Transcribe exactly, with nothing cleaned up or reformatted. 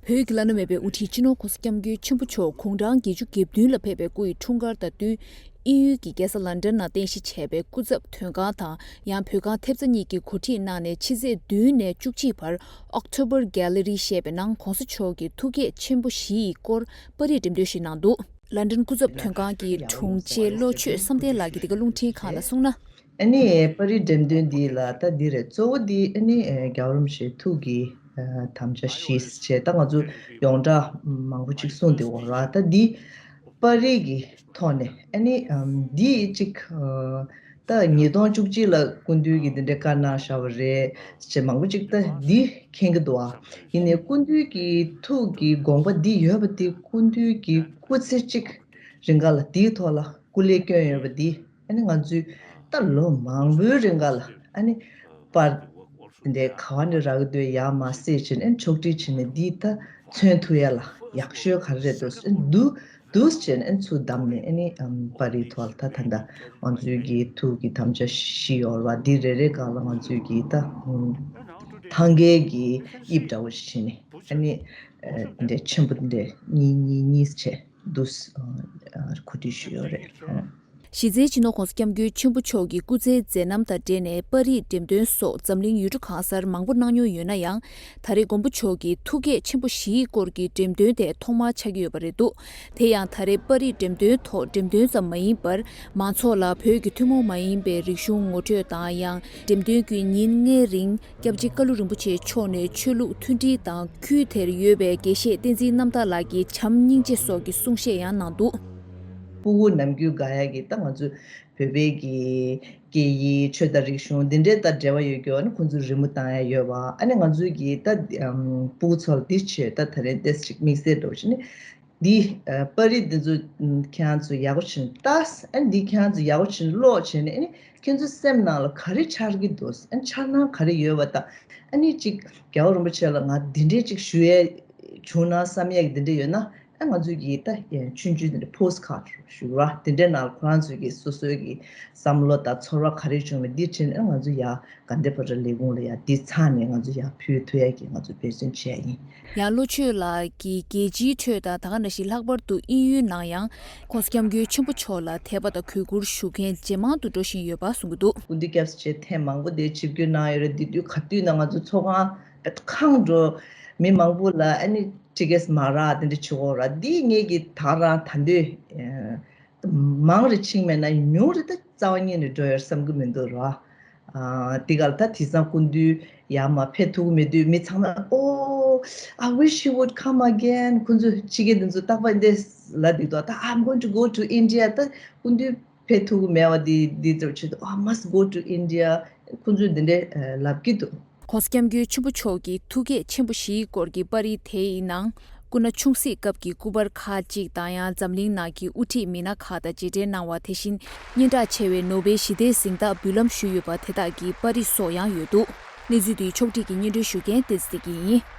བོད་ཀྱི་བླ་ན་མེད་པའི་དབུ་ཁྲིད་སྤྱི་ནོར་༸གོང་ས་༸སྐྱབས་མགོན་ཆེན་པོ་མཆོག་དགུང་གྲངས་བརྒྱད་ཅུ་གྱ་བདུན་ལ་ཕེབས་པའི་སྐུ་ཡི་འཁྲུངས་སྐར་དང་བསྟུན། དབྱིན་ཡུལ་གྱི་རྒྱལ་ས་ལན་ཌན་ནང་རྟེན་གཞི་བྱས་པའི་སྐུ་ཚབ་དོན་ཁང་དང་། ཡང་བོད་ཁང་ཐེབས་རྩ་གཉིས་ཀྱིས་གོ་སྒྲིག་གནང་ནས་ཕྱི་ཚེས་བདུན་ནས་བཅུ་གཅིག་བར་October Gallery ཞེས་པའི་ནང་༸གོང་ས་མཆོག་གི་ཐུགས་བསྐྱེད་ཆེན་པོ་བཞི་ཡི་སྐོར་པར་རིས་འགྲེམས་སྟོན་ཞིག་གནང་འདུག་ལན་ཌན་སྐུ་ཚབ་དོན་ཁང་གི་དྲུང་ཆེ་བློ་ཆོས་བསམ་གཏན་ལགས་ཀྱིས་འདི་ག་རླུང་འཕྲིན་ཁང་ལ་གསུངས་ན། ཨ་ནི་པར་རིས་འགྲེམས་སྟོན་འདི་ལ་ད་འདི་རེད། གཙོ་བོ་འདི་ཨ་ནི་རྒྱལ་བ་རིན་པོ་ཆེའི་ཐུགས་ཀྱི་དམ་བཅའ་བཞི་ཞེས་ད་ང་ཚོ་ཡོངས་གྲགས་མང་པོ་ཅིག་གསུངས་བསྡད་ཡོད་རེད། ད་འདི་པར་རིས་ཀྱི་ཐོག་ནས་ཨ་ནི་འདི་ཅིག་ད་ཉིས་སྟོང་བཅུ་གཅིག་ལ་སྐུ་མདུན་གྱིས་འདི་འདྲའི་བཀའ་གནང་བཞག་པ་རེད་ཅེས་མང་པོ་ཅིག་ད་འདི་མཁྱེན་གྱི་འདུག་ཨ། ཡིན་ནའི་སྐུ་མདུན་གྱི་ཐུགས་ཀྱི་དགོངས་པ་འདི་ཡོད་པ་དེ་སྐུ་མདུན་གྱི་སྐུ་ཚེ་གཅིག་རིང་ག་ལ་འདིའི་ཐོག་ལ་སྐུ་ལས་བསྐྱོན་ཡོད་པ་འདི་ཨ་ནི་ང་ཚོས་ད་ལོ་མང་པོའི་རིང་ག་ལ་ཨ་ནི་པར་འདི་ག་བ་ནས་རག་གི་འདུག་ཡར་མར་བསྲེས་བྱས་ནས་ཕྱོགས་སྒྲིག་བྱས་ནས་འདི་ད་མཚོན་ཐུབ་ཡ་ལ་ཡག་ཤོས་ག་རེ་རེད་འདུག་འདུག་བྱས་ནས་ཨ་ནི་ཚུར་བདམས་ནས་ཨ་ནི་པར་རིས་ཐོག་ལ་ད་ད་ད་ང་ཚོའི་གི་ཐུགས་ཀྱི་དམ་བཅའ་བཞི་ཡོད་རེད་བ། འདི་རེ་རེ་སྒང་ལ་ང་ཚོའི་གི་ད་ཐང་གའི་གི་དབྱིབས་འདྲ་བོ་ཞིག་བྱས་ནས་ཨ་ནི་འདི་ཆེན་པོ་འདི་གཉིས་གཉིས་གཉིས་བྱས། འདུག་གོ་སྒྲིག་ཞུས་ཡོད་རེད། གཞི་རྩའི་སྤྱི་ནོར་༸གོང་ས་༸སྐྱབས་མགོན་ཆེན་པོ་མཆོག་གི་སྐུ་ཚེའི་མཛད་རྣམ་དང་འབྲེལ་ནས་པར་རིས་འགྲེམས་སྟོན་སོགས་འཛམ་གླིང་ཡུལ་གྲུ་གང་སར་མང་པོ་གནང་མྱོང་ཡོད་ན་ཡང་། ད་རེས་མགོན་པོ་མཆོག་གི་ཐུགས་བསྐྱེད་ཆེན་པོ་བཞིའི་སྐོར་གྱི་འགྲེམས་སྟོན་དེ་ཐོག་མར་ཆགས་ཀྱི་ཡོད་པ་རེད་འདུག་དེ་ཡང་ད་རེས་པར་རིས་འགྲེམས་སྟོན་ཐོག་འགྲེམས་སྟོན་ཙམ་མ་ཡིན་པར། མང་ཚོགས་ལ་བོད་ཀྱི་ཐུན་མོང་མ་ཡིན་པའི་རིག་གཞུང་ངོ་སྤྲོད་དང་། ཡང་འགྲེམས་སྟོན་བརྒྱུད་ཉིན་ལྔའི་རིང་། སྐྱབས་རྗེ་ཀ་ལུ་རིན་པོ་ཆེ་མཆོག་ནས་ཆོས་ལུགས་མཐུན་སྒྲིལ་དང་ཁུལ་དེར་ཡོད་པའི་དགེ་བཤེས་བསྟན་འཛིན་རྣམ་དག་ལགས་ཀྱིས་བྱམས་སྙིང་རྗེ་སོགས་ཀྱི་གསུང་བཤད་ཡང་གནང་འདུག་སྤུ་གུ་ནམ་རྒྱུན་དགའ་ཡག་གི་ད་ང་ཚོ་བོད་པའི་གི་སྐད་ཡིག་ཆོས་དང་རིག་གཞུང་འདི་འདྲའི་ད་འབྲེལ་བ་ཡོད་རྒྱུ་ཨ་ནི་ཁོང་ཚོ་རི་མོ་བཏང་ཡག་ཡོད་པ། ཨ་ནི་ང་ཚོའི་གི་ད་སྤུ་གུ་ཚོ་ལ་འདི་བྱས་ད་ད་རེས་ཏེས་ཅིག་དམིགས་བསལ་འགྲོ་བཞིན་ནི། འདི་ཨ་པར་རིས་འདི་ཚོ་ཨམ་ཁྱེད་རང་ཚོ་ཡག་པོ་བྱས་ནས་ལྟ། ཨ་ནི་འདི་ཁྱེད་རང་ཚོ་ཡག་པོ་བྱས་ནས་ཀློག་བྱས་ནས་ཨ་ནི་ཁྱེད་ཚོའི་སེམས་ནང་ལ་ག་རེ་འཆར་གྱི་འདུག་ཨ་ནི་འཆར་སྣང་ག་རེ་ཡོད་པ་དང་། ཨ་ནི་ཅིག་རྒྱལ་བ་རིན་པོ་ཆེ་ལ་ང་འདི་འདྲས་ཅིག་ཞུ་ཡས་བྱུང་ན་བསམ་ཡས་ཀྱི་འདི་འདྲས་ཡོད་ན་ཨ་ང་ཚོས་ཀྱིས་ད་ཆུང་ཆུང་འདི་འདྲས་པོ་སི་ཊི་ཁཌ་ཞུ་བ་འདི་འདྲས་ནང་ལ་ཁོ་རང་ཚོས་ཀྱིས་སོ་སོའི་གི་བསམ་བློ་དང་ཚོར་བ་ག་རེ་བྱུང་བ་འདི་བྲིས་ནས་ཨ་ང་ཚོ་ཡ་ག་འདྲས་པ་ར་ལས་ཁུངས་ལ་ཡ་འདི་ཚང་ནས་ང་ཚོ་ཡ་ཕུལ་ཐུབ་ཡས་ཀྱི་ང་ཚོ་འབད་བརྩོན་བྱས་ཡིན། ཡང་བློ་ཆོས་ལགས་ཀྱིས་རྒྱལ་སྤྱིའི་ཁྲོད་དང་ད་ག་ནང་བཞིན་ལྷག་པར་དུ་དབྱིན་ཡུལ་ནང་ཡང་༸གོང་ས་༸སྐྱབས་མགོན་ཆེན་པོ་མཆོག་ལ་དད་པ་དང་གུས་བཀུར་ཞུ་མཁན་ཇེ་མང་དུ་འགྲོ་བཞིན་ཡོད་པ་གསུང་གི་འདུག་སྐུ་མདུན་སྐྱབས་སུ་མཆི་ཐེངས་མང་པོ་དེ་ཆིབས་བསྒྱུར་གནང་ཡོད་རེད། དེ་དུས་ག་དུས་ན་ང་ཚོ་ཚོགས་ཁང་ཁེངས་འགྲོ། མི་མང་པོ་ལ་ཨ་ནི་ཊི་ཀེ་ཊི་མ་རག་དེ་འདྲ་བྱེད་དགོས་ར། འདི་ངེད་ཀྱིས་ད་རང་ད་འདོད་མང་རེ་ཕྱིན་མེད་ན་ཉུང་རེ་ད་རྩ་བ་ཉིད་ནས་འགྲོ་ཡོད་བསམ་གྱི་མི་འདུག་ར། ཨ་དེ་ག་ལ་ད་དེང་སང་སྐུ་མདུན་ཡར་མར་ཕེབས་ཐུབ་ཀྱི་མེད་དུས་མི་ཚང་མ་Oh, I wish he would come again. ཁོང་ཚོ་ཕྱི་རྒྱལ་འདི་ཚོ་རྟག་པར་འདི་ལབ་འདུག་ད་I'm going to go to India. ད་སྐུ་མདུན་ཕེབས་ཐུབ་ཀྱི་མེད་པ་འདི་འདི་ཚོ་བྱེད་དུས། Oh, I must go to India. ཁོང་ཚོས་འདི་འདྲའི་ལབ་ཀྱི་འདུག ༸གོང་ས་༸སྐྱབས་མགོན་ཆེན་པོ་མཆོག་གི་ཐུགས་བསྐྱེད་ཆེན་པོ་བཞིའི་སྐོར་གྱི་པར་རིས་དེ་ཡི་ནང་། སྐུ་ན་ཆུང་སྲིད་སྐབས་ཀྱི་སྐུ་པར་ཁག་ཅིག་དང་། ཡང་འཛམ་གླིང་ནང་གི་དབུ་ཁྲིད་མི་སྣ་ཁག་དང་མཇལ་འཕྲད་གནང་བ། དེ་བཞིན་སྙན་གྲགས་ཆེ་བའི་ནོ་བེལ་ཞི་བདེའི་གཟེངས་རྟགས་འབུལ་ལམ་ཞུས་ཡོད་པ་དེ་དག་གི་པར་རིས་སོགས་ཡང་ཡོད་འདུག་གནས་ཚུལ་འདི་ཕྱོགས་སྒྲིག་གིས་སྙན་སྒྲོན་ཞུ་མཁན་བསྟན་འཛིན་བདེ་སྐྱིད་ཡིན།